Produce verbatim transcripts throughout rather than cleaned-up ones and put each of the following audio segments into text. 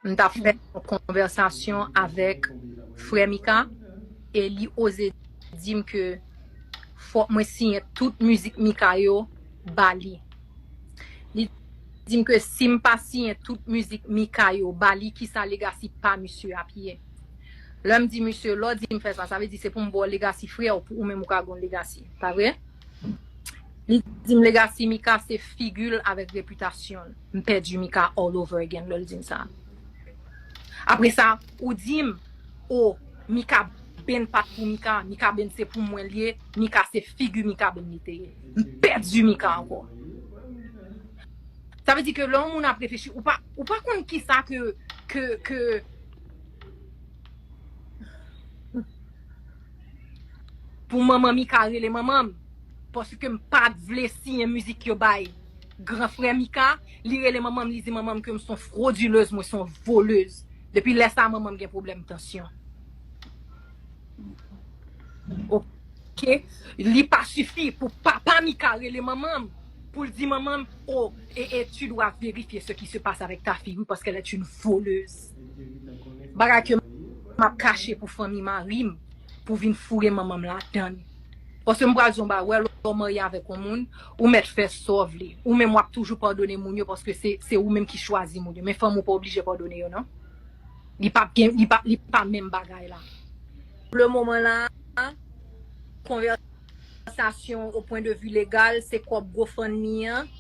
m t ap fè yon konvèsasyon avèk frè Mika, e li oze di m ke fòk mwen siyen tout mizik Mika yo ba li. Li di m ke si m pa siyen tout mizik Mika yo ba li, kisa Legacy pa misye ap ye? Lè m di misye, lè w di m fè sa, sa vle di se pou m ba w Legacy frè w, pou ou menm ou ka gen yon Legacy, pa vre? Li di m Legacy Mika se figi l avèk repitasyon l. M pèdi Mika all over again lè l di m sa. Apre sa, ou di m, o, Mika Band pa t pou Mika, Mika Band se pou mwen l ye, Mika se figi Mika Band li te ye. M pèdi Mika ankò. Sa vle di ke lè yon moun ap reflechi, ou pa, ou pa konn kisa ke, ke, ke, pou manman Mika rele manman m, paske m pa t vle siyen mizik yo bay gran frè Mika, li rele manman m, li di manman m ke m se yon fwodilèz, mwen se yon volèz. Depi lè sa, manman m gen pwoblèm tansyon. Oke? Li pa sifi pou papa Mika rele manman m, pou l di manman m, o, e, e tu dois vérifier ce qui se passe avec ta fille, wi, parce qu'elle est une voleuse. Bagay ke m ap kache pou fanmi mari m, pou vin foure manman m ladann. Paske m pral di w yon bagay, wè, lè w marye avèk yon moun, ou mèt fè sa w vle. Ou menm w ap toujou padone moun yo paske se, se ou menm ki chwazi moun yo. Men fanmi w pa oblije padone yo, non. Li p ap gen, li pa, li pa menm bagay la. Pou le moman la, konvèsasyon o pwen de vi legal, se kòb GoFundMe an,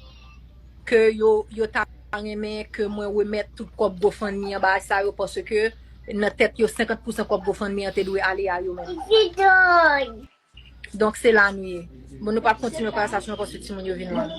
ke yo, yo ta renmen ke mwen remèt tout kòb GoFundMe an, bagay sa yo, paske nan tèt yo, senkant pousan kòb GoFundMe an te dwe ale a yo menm. Donk, se la nou ye. Bon, nou p ap kontinye konvèsasyon an paske timoun yo vin lwen.